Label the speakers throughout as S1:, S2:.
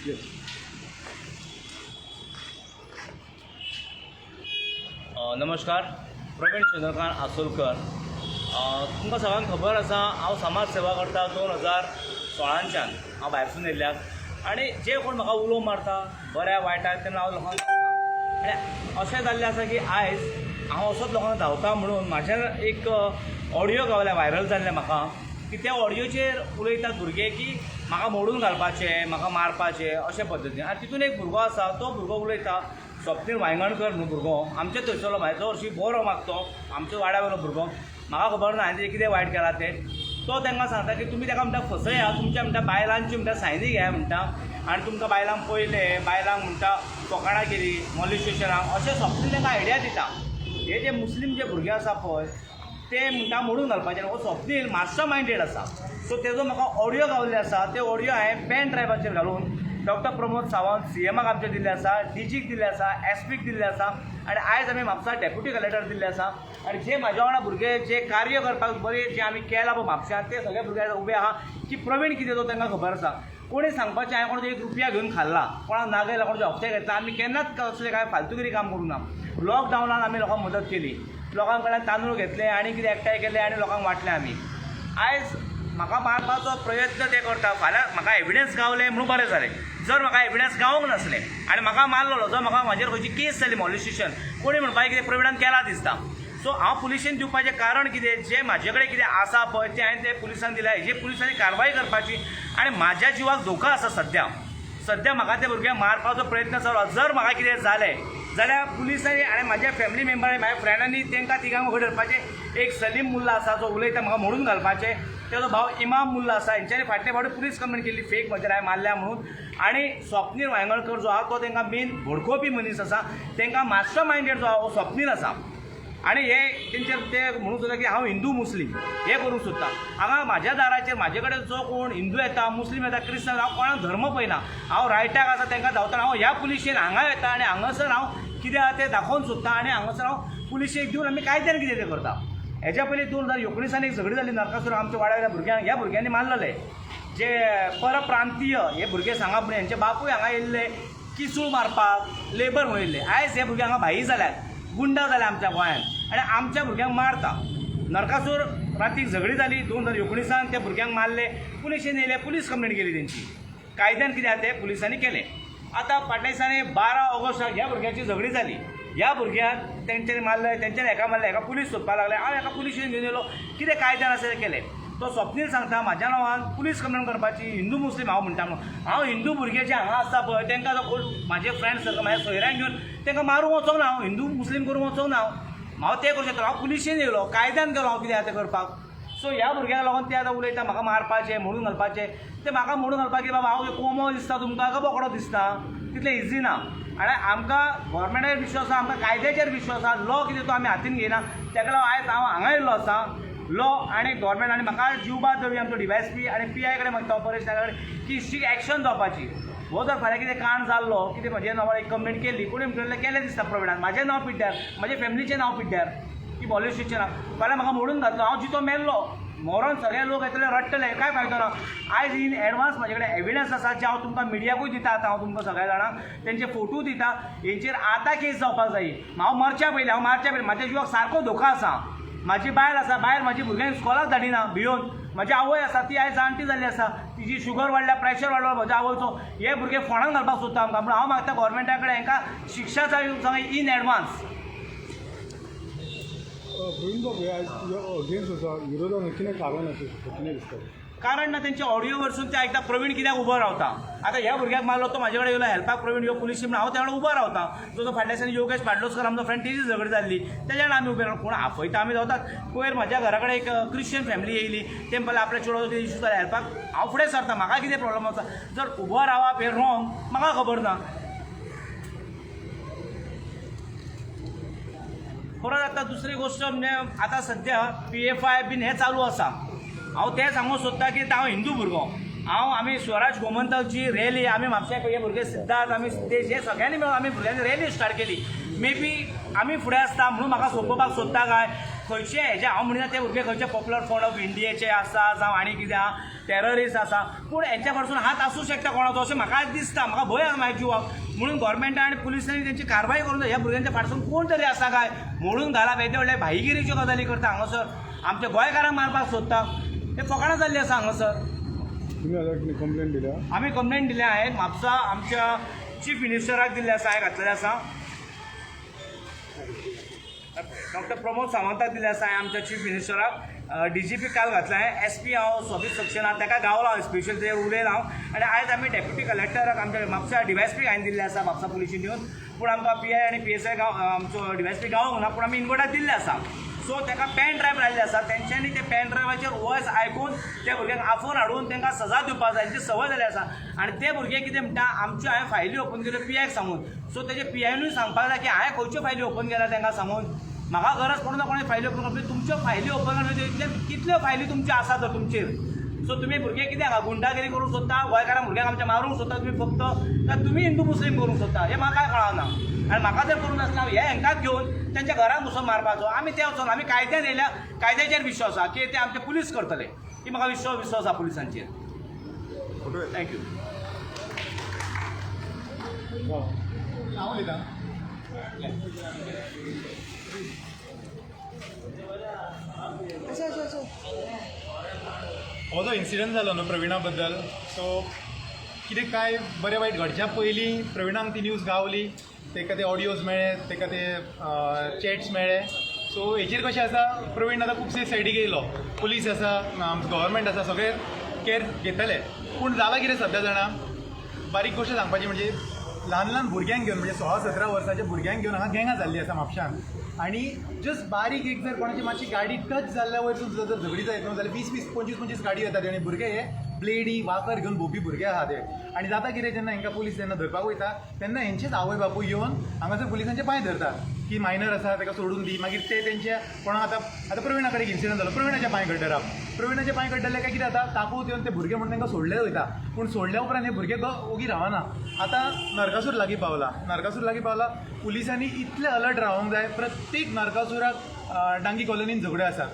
S1: येस.
S2: नमस्कार. प्रवीण चंद्रकांत आसोलकर. तुमकां सगळ्यांक खबर आसा, हांव समाज सेवा करता 2016च्यान. हांव भायरसून येयल्ल्याक आनी जे कोण म्हाका उलो मारता बऱ्या वायटाक तेन्ना हांव लोकांक धांवता. आनी अशें जाल्लें आसा की आयज हांव असोच लोकांक धांवता म्हणून म्हाज्या एक ऑडियो गावल्या, व्हायरल जाल्लें म्हाका, की त्या ऑडियोचेर उलयतात भुरगे की म्हाका मोडून घालपाचें, म्हाका मारपाचें, अशे पद्दतीन. आनी तितून एक भुरगो आसा, तो भुरगो उलयता, स्वप्नील वायंगणकर म्हणून भुरगो आमच्या थंयसरलो, म्हाजो हरशीं बरो मागतो, आमच्या वाड्या वयलो भुरगो. म्हाका खबर ना हांवें कितें वायट केलां तें. तो तांकां सांगता की तुमी ताका म्हणटा फसया, तुमच्या म्हणटा बायलांची म्हणटा सायनी घेया म्हणटा, आनी तुमकां बायलांक पळयलें, बायलांक म्हणटा फकाणां केली मॉलिस्टेशनाक, अशें स्वप्नील तांकां आयडिया दिता. हे जे मुस्लीम जे भुरगे आसा पळय ते म्हणटा मोडून घालपाचे. हो स्वप्नील मास्टर मायंडेड आसा. सो तेजो म्हाका ऑडियो गावल्ले आसा, ते ऑडियो हांवें पेन ड्रायव्हाचेर घालून डॉक्टर प्रमोद सावंत सीएमाक आमचे दिल्ले आसा, डीजीक दिल्ले आसा, एसपीक दिल्ले आसा, आनी आयज आमी म्हापसा डेप्युटी कलेक्टर दिल्ले आसा. आनी जे म्हाज्या वांगडा भुरगे जे कार्य करपाक बरे जे आमी केलां पळय म्हापश्यांत, ते सगळे भुरगे आयज उबे आहा की प्रवीण कितें तो तांकां खबर आसा. कोणी सांगपाचें हांवें कोणाचो एक रुपया घेवन खाल्ला, कोणाक नागयला, कोणाचे हप्ते घेतला, आमी केन्नाच असलें कांय फालतुगिरी काम करूंक ना. लॉकडावनान आमी लोकांक मदत केली, लोकां कडल्यान तांदूळ घेतले आनी कितें एकठांय केले आनी लोकांक वांटले आमी. आयज म्हाका मारपाचो प्रयत्न ते करता. फाल्यां म्हाका एविडन्स गावले म्हणून बरें जालें. जर म्हाका एविडन्स गावंक नासलें आनी म्हाका मारलेलो, जर म्हाका म्हाजेर खंयची केस जाली मॉलिस्टेशन, कोणी म्हणपाचें कितें प्रवीणान केलां दिसता. सो हांव पुलिशेन दिवपाचें कारण कितें, जें म्हाजे कडेन कितें आसा पळय तें हांवें ते पुलिसांक दिलां. हेजेर पुलिसांनी कारवाय करपाची. आनी म्हाज्या जिवाक धोका आसा सद्या, सद्या म्हाका त्या भुरग्यांक मारपाचो प्रयत्न चालू आसा. जर म्हाका कितें जालें जाल्यार पुलिसांनी आनी म्हाज्या फॅमिली मेंबरांनी, म्हाज्या फ्रेंडांनी तांकां तिगांक खंय धरपाचें. एक सलीम मुल्ला आसा जो उलयता म्हाका मोडून घालपाचें, तेजो भाव इमाम मुल्ला आसा, हेंच्यांनी फाटले फावटी पुलीस कंप्लेन केल्ली फेक म्हजेर हांवें मारल्या म्हणून. आनी स्वप्नील वायंगणकर जो आहा तो तांकां मेन भडकोवपी मनीस आसा, तांकां मास्टर मायंडेड जो आहा हो स्वप्नील आसा. आनी हे तेंचेर ते म्हणूंक सोदता की हांव हिंदू मुस्लीम हें करूंक सोदता. हांगा म्हाज्या दाराचेर म्हाजे कडेन जो कोण हिंदू येता, मुस्लीम येता, क्रिस्तांव, हांव कोणाक धर्म पळयना. हांव रायटाक आसा तांकां धांवतना हांव ह्या पुलिशेन हांगा येता आनी हांगासर हांव कितें आहा तें दाखोवन सोदता आनी हांगासर हांव पुलिशेक दिवन आमी कायद्यान कितें तें करता. हेज्या पयलीं 2019 एक झगडी जाली नरकासूर आमच्या वाड्या वयल्या भुरग्यांक, ह्या भुरग्यांनी मारलेले जे परप्रांतीय हे भुरगे सांगा म्हणून, हेंचे बापूय हांगा येयल्ले किसूळ मारपाक लेबर म्हणून येयल्ले. आयज हे भुरगे हांगा भाई जाल्यात, गुंडा जाल्या आमच्या गोंयांत आनी आमच्या भुरग्यांक मारता. नरकासूर रातीक झगडी जाली 2019 त्या भुरग्यांक मारले, पुलिशेन येयले, पुलीस कंप्लेन केली तेंची, कायद्यान कितें आहा तें पुलिसांनी केलें. आतां फाटल्या दिसांनी 12 ऑगस्टाक ह्या भुरग्याची झगडी जाली, ह्या भुरग्याक तेंच्यांनी मारले, तेंच्यांनी हेका मारले, हेका पुलीस सोदपाक लागले, हांव हेका पुलिशेन घेवन येयलो, कितें कायद्यान आसा तें केलें. तो स्वप्नील सांगता म्हाज्या नांवान पुलीस कंप्लेन करपाची, हिंदू मुस्लीम हांव म्हणटा म्हणून. हांव हिंदू भुरगे जे हांगा आसता पळय तांकां जो कोण म्हाजे फ्रेंड सर्कल म्हाज्या सोयऱ्यांक घेवन तांकां मारूंक वचोंक ना हांव, हिंदू मुस्लीम करूंक वचोंक ना हांव, हांव तें करूं शकता. हांव पुलिशेन येयलो, कायद्यान गेलो हांव कितें आहा तें करपाक. सो ह्या भुरग्यांक लागून ते आतां उलयता म्हाका मारपाचें, मोडून घालपाचें. ते म्हाका मोडून घालपाक कितें बाबा, हांव कोमो दिसता तुमकां काय बोकडो दिसता, तितलें इजी ना. आनी आमकां गोवोरमेंटाचेर विश्वास आसा, आमकां कायद्याचेर विश्वास आसा, लॉ कितें तो आमी हातीन घेयना. ताका लागून आयज हांव हांगा येयल्लो आसा लॉ आनी गोवोरमेंट. आनी म्हाका जिवबा दवी आमचो डीवायएसपी आनी पीआय कडेन मागता परेश नायका कडेन की स्ट्रीक एक्शन जावपाची. हो जर फाल्यां कितें कांड जाल्लो, कितें म्हजें नांवार एक कंप्लेन केल्ली, कोणी म्हणटलें केलें दिसता प्रवीणान, म्हाजें नांव पिड्ड्यार, म्हाजे फॅमिलीचें नांव पिड्ड्यार की मॉलिस्टेशनाक, फाल्यां म्हाका मोडून घातलो, हांव जितो मेल्लो, मरोन सगळे लोक येतले रडटले, कांय फायदो ना. आयज इन एडवान्स म्हाजे कडेन एविडन्स आसा जे हांव तुमकां मिडियाकूय दिता, आतां हांव तुमकां सगळ्या जाणांक तेंचे फोटो दिता, हेंचेर आतां केस जावपाक जाय. हांव मरच्या पयलीं, हांव मारच्या पयलीं म्हाज्या जिवाक सारको धोका आसा. म्हाजी बायल आसा, बायल म्हाजी भुरग्यांक स्कॉलाक धाडिना भियोन, म्हाजी आवय आसा ती आयज जाणटी जाल्ली आसा, तिजी शुगर वाडल्या, प्रेशर वाडलो म्हज्या आवयचो, हे भुरगे फोंडान घालपाक सोदता आमकां. पूण हांव मागता गोवोरमेंटा कडेन हांकां शिक्षा जाय इन एडवान्स.
S1: प्रवीण बाबू, हे आयज तुज्या अगेन्स्ट आसा, विरोधान कितें कारण आसूं शकता, कितें दिसता?
S2: कारण ना तेंच्या ऑडियो वरसून ते आयकता प्रवीण कित्याक उबो रावता. आतां ह्या भुरग्याक मारलो तो म्हाजे कडेन येयलो हेल्पाक, प्रवीण यो पुलिशी म्हणून हांव त्या कडेन उबो रावता. जो फाटल्या दिसांनी योगेश पाडलोस्कर आमचो फ्रेंड, तेजी झगडी जाल्ली, तेज्या वांगडा आमी उबे रावलो. कोण आपयता आमी धांवतात. पयर म्हाज्या घरा कडेन एक क्रिश्चन फॅमिली येयली, ते म्हणपाक आपल्या चेडवाचो कितें इशू जाला, हेल्पाक हांव फुडें सरता, म्हाका कितें प्रॉब्लम आसा. जर उबो रावप हें रॉंग म्हाका खबर ना. परत आतां दुसरी गोश्ट म्हणजे आतां सद्या पीएफआय बीन हें चालू आसा. हांव तें सांगूंक सोदता की हांव हिंदू भुरगो, हांव आमी स्वराज गोमंतकची रॅली आमी म्हापश्या हे भुरगे सिद्धार्थ आमी सिद्धेश हे सगळ्यांनी मेळून आमी भुरग्यांनी रॅली स्टार्ट केली. मे बी आमी फुडें आसता म्हणून म्हाका सोंपोवपाक सोदता काय, खंयचे हेजे हांव म्हणिना ते भुरगे खंयचे पॉप्युलर फ्रंट ऑफ इंडियेचे आसा जावं आनी कितें आहा, टेररिस्ट आसा, पूण हेंच्या कडसून हात आसूं शकता कोणाचो अशें म्हाका दिसता. म्हाका भंय आसा म्हाज्या जिवाक. म्हणून गोवोरमेंटान आनी पुलिसांनी तेंची कारवाय करूंक जाय. ह्या भुरग्यांच्या फाटसून कोण तरी आसा काय म्हणून घाला. येदे व्हडले भाईगिरीच्यो गजाली करता हांगासर, आमच्या गोंयकारांक मारपाक सोदता. हे फकाणां जाल्लीं आसा हांगासर.
S1: तुम्ही आता कंप्लेंट दिल्या?
S2: आमी कंप्लेन दिल्या हांवें म्हापसा आमच्या चीफ मिनिस्टराक दिल्ले आसा, हांवें घातलेलें आसा. डॉक्टर प्रमोद सावंताक दिल्लें आसा हांवें, आमच्या चीफ मिनिस्टराक. डीजीपी काल घातला हांवें. एसपी हांव सोबीत सक्सेना ताका गावला हांव स्पेशल, तेजेर उलयला हांव. आनी आयज आमी डेप्युटी कलेक्टराक, आमच्या म्हापसा डीवायएसपी हांवें दिल्लें आसा म्हापसा पुलिशेन दिवन. पूण आमकां पीआय आनी पीएसआय गांव, आमचो डीवायएसपी गावोंक ना, पूण आमी इनवर्टाक दिल्लें आसा. सो ताका पेन ड्रायव्ह लायिल्ले आसा. तेंच्यांनी ते पेन ड्रायव्हाचेर वॉयस आयकून त्या भुरग्यांक आफोवन हाडून तांकां सजा दिवपाक जाय. तेंची संवय जाल्ली आसा. आनी ते भुरगे कितें म्हणटा, आमच्यो हांवें फायली ओपन केल्यो पीआयक सांगून. सो तेजे पीआयनूय सांगपाक जाय की हांवें खंयच्यो फायली ओपन केल्या तांकां सांगून. म्हाका गरज पडूं ना कोणा फायली ओपन करपाक. तुमच्यो फायली ओपन करपाक इतले कितल्यो फायली तुमच्यो आसा तर तुमचेर. सो तुमी भुरगे कितें हांगा गुंडागिरी करूंक सोदता, गोंयकारां भुरग्यांक आमच्या मारूंक सोदता तुमी फक्त, काय तुमी हिंदू मुस्लीम करूंक सोदता, हें म्हाका कांय कळना. आनी म्हाका जर करूंक नासतना हांव हे हेंकांच घेवन तेंच्या घरान घुसोन मारपाचो आमी ते वचोन. आमी कायद्यान येयल्या, कायद्याचेर विश्वास आसा की ते आमचे पुलीस करतले, ही म्हाका विश्वास विश्वास आसा पुलिसांचेर.
S1: फोटो.
S2: Thank you.
S1: हांव उलयतां.
S3: हो जो इन्सिडंट जालो न्हू प्रविणा बद्दल, सो कितें काय बरें वायट घडच्या पयलीं प्रविणाक ती न्यूज गावली, ताका ते ऑडियोज मेळ्ळे, ताका ते चॅट्स मेळ्ळे. सो हेचेर कशें आसा, प्रवीण आतां खूब सायडीक येयलो, पुलीस आसा, गव्हर्मेंट आसा, सगळे केअर घेतले. पूण जालां कितें सद्या जाणा, बारीक गोश्ट सांगपाची म्हणजे ल्हान ल्हान भुरग्यांक घेवन, म्हणजे 16-17 वर्साच्या भुरग्यांक घेवन हांगा गँगां जाल्लीं आसा म्हापशान. आनी जस्ट बारीक एक जर कोणाची मातशी गाडी टच जाल्ल्या वयरसून सुद्दां जर झगडी जायत न्हू जाल्यार 20-20 25-25 गाडी येतात आनी भुरगे हे ब्लेडी वाकर घेवन भोंवपी भुरगे आहा ते. आनी जाता कितें, जेन्ना हेंकां पुलीस जेन्ना धरपाक वयता तेन्ना हेंचेच आवय बापूय येवन हांगासर पुलिसांचे पांय धरतात की मायनर आसा, ताका सोडून दी. मागीर ते तेंच्या कोणाक आतां आतां प्रविणा कडेन एक इन्सिडंट जालो, प्रविणाच्या पांय कड्डरप, प्रविणाच्या पांय कड्डरले काय कितें जाता, ताकूत येवन ते भुरगे म्हणून तांकां सोडले वयता. पूण सोडल्या उपरांत हे भुरगे ओगी रावना. आतां नरकासूर लागीं पावला, नरकासूर लागीं पावला, पुलिसांनी इतले अलर्ट रावंक जाय. प्रत्येक नरकासुराक डांगी कॉलनीन झगड्यो आसात,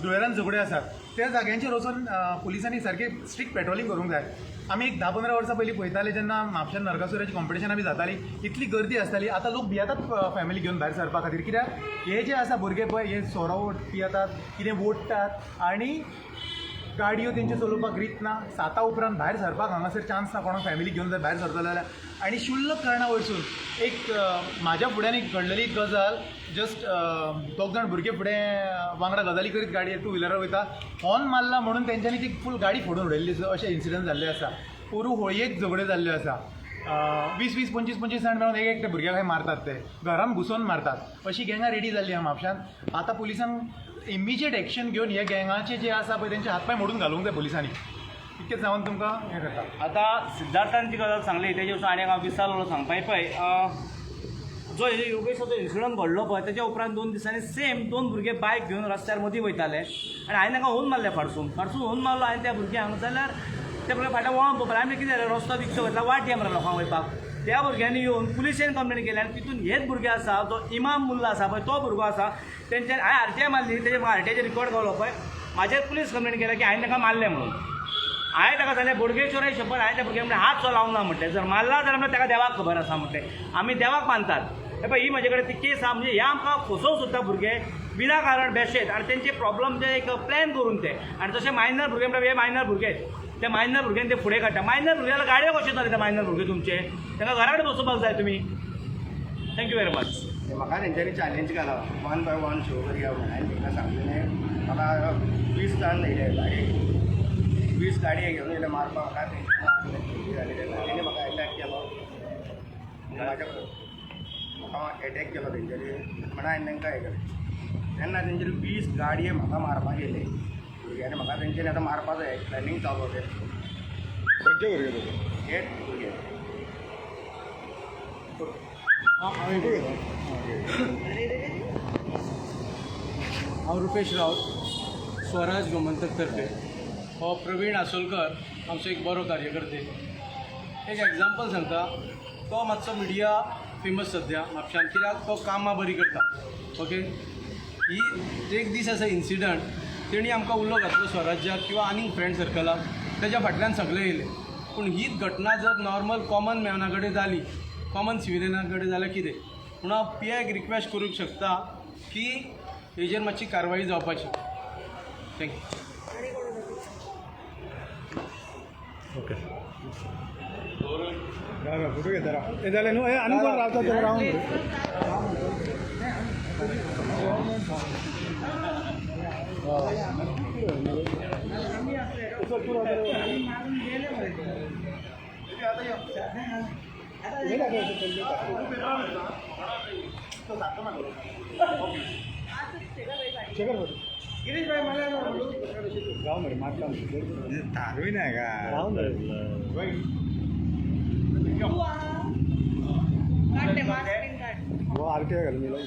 S3: धुळेरान झगड्यो आसात, त्या जाग्यांचेर वचून पुलिसांनी सारकें स्ट्रिक्ट पेट्रोलिंग करूंक जाय. आमी एक 10-15 वर्सां पयलीं पळयताले जेन्ना म्हापश्यान नरकासुराची कॉम्पिटिशनां बी जाताली, इतली गर्दी आसताली. आतां लोक भियेतात फॅमिली घेवन भायर सरपा खातीर, कित्याक हे जे आसा भुरगे पळय हे सोरो पियेतात, कितें ओडटात आनी गाडयो तेंच्यो चलोवपाक रीत ना. 7 उपरांत भायर सरपाक हांगासर चान्स ना कोणाक फॅमिली घेवन जर भायर सरतलो जाल्यार. आनी शुल्लक कारणा वयरसून एक म्हाज्या फुड्यान एक घडलेली गजाल, जस्ट दोग जाण भुरगे फुडें वांगडा गजाली करीत गाडयेर टू व्हिलरार वयता, हॉर्न मारला म्हणून तेंच्यांनी ती फूल गाडी फोडून उडयल्ली. अशे इन्सिडंट जाल्ले आसा. पोरूं होळयेक झगड्यो जाल्ल्यो आसा, 20-20 25-25 जाण मेळून एक एकटे भुरग्याक मारतात, ते घरान घुसोन मारतात. अशी गँगां रेडी जाल्ली आहा म्हापशान. आतां पुलिसांक इमिजिएट एक्शन घेवन हे गँगाचे जे आसा पळय तेंचे हात पांय मोडून घालूंक जाय पुलिसांनी. इतकेंच हांव तुमकां हें करता.
S2: आतां सिद्धार्थान जी गजाल सांगली तेजे वचून आनी हांव विचारलो सांगपा पळय, जो योगेशाचो इन्सिडंट घडलो पळय तेच्या उपरांत 2 दिसांनी सेम 2 भुरगे बायक घेवन रस्त्यार मदीं वयताले आनी हांवें तांकां होन मारले, फाटसून फाटसून होन मारलो हांवें त्या भुरग्यांक. जाल्यार त्या भुरग्यां फाटल्यान वळोन पळोवपाक आमी कितें जालें, रस्तो विकचो घेतला वाट दी मरे लोकांक वयपाक. त्या भुरग्यांनी येवन पुलिशेन कंप्लेन केली आनी तितून हेच भुरगे आसा, जो इमाम मुल्ला आसा पळय तो भुरगो आसा, तेंच्यानी हांवें आरटीआय मारली, तेजे म्हाका आरटीआयचेर रिकॉर्ड गावलो पळय, म्हाजेर पुलीस कंप्लेन केल्या की हांवें तांकां मारलें म्हणून. हांवें ताका सांगलें बोडगेश्वराय शपथ, हांवें त्या भुरग्याक म्हणलें हात सो लावंक ना म्हटलें, जर मारला जाल्यार म्हणल्यार ताका देवाक खबर आसा म्हटलें, आमी देवाक मानतात. हे पळय ही म्हजे कडेन ती केस आहा. म्हणजे हे आमकां फसोवंक सोदता भुरगे विनाकारण बेशेत, आनी तेंचे प्रॉब्लम ते एक प्लॅन करून ते. आनी तशें मायनर भुरगे म्हणल्यार हे मायनर भुरगे, ते मायनर भुरग्यांक ते फुडें काडटा. मायनर भुरग्याक गाडयो कश्यो चलयता मायनर भुरगे तुमचे, तांकां घरा कडेन बसोवपाक जाय तुमी. Thank you very much.
S4: म्हाका तेंच्यांनी चॅलेंज घाला 1 by 1 show करया म्हणून. हांवें तांकां सांगलें म्हाका 20 जाण येयले गाडये, 20 गाडये घेवन येयले मारपाक म्हाका. तेंणी तेन्ना म्हाका एटॅक केलो, म्हाज्या म्हाका एटॅक केलो तेंच्यांनी म्हणून हांवें तांकां हें केलें. तेन्ना तेंच्यांनी 20 गाडये म्हाका मारपाक येयले भुरग्यांनी, म्हाका तेंच्यांनी आतां मारपाचो हें प्लॅनिंग चालू तें.
S1: खंयचे भुरगे तुका?
S4: हेच भुरगे.
S5: हांव रुपेश रावत, स्वराज गोमंतक तर्फे. हो प्रवीण आसोलकर आमचो एक बरो कार्यकर्ते. एक एग्जाम्पल सांगता, तो मातसो मिडिया फेमस सद्या म्हापशान, कित्याक तो कामां बरी करता. ओके, ही एक दीस आसा इन्सिडंट, तेणी आमकां उलो घातलो स्वराज्याक किंवा आनीक फ्रेंड सर्कलाक, तेज्या फाटल्यान सगळे येयले. पूण हीच घटना जर नॉर्मल कॉमन मॅना कडेन जाली, कॉमन सिविलियना कडेन जाल्यार कितें? म्हणून हांव पी आयक रिक्वेस्ट करूंक शकता की हेजेर मातशी कारवाई जावपाची. Thank you.
S1: Okay, photo घेता राव. हे जालें न्हू? हे आनी कोण रावता ते रावन. चल, तूं रावता. राव मरे, मातला.
S3: थारवी नाही का?
S1: राव मरे.
S6: काढ ते मास्क बीन काढ.
S1: हो, आरटीआय घालून गेला.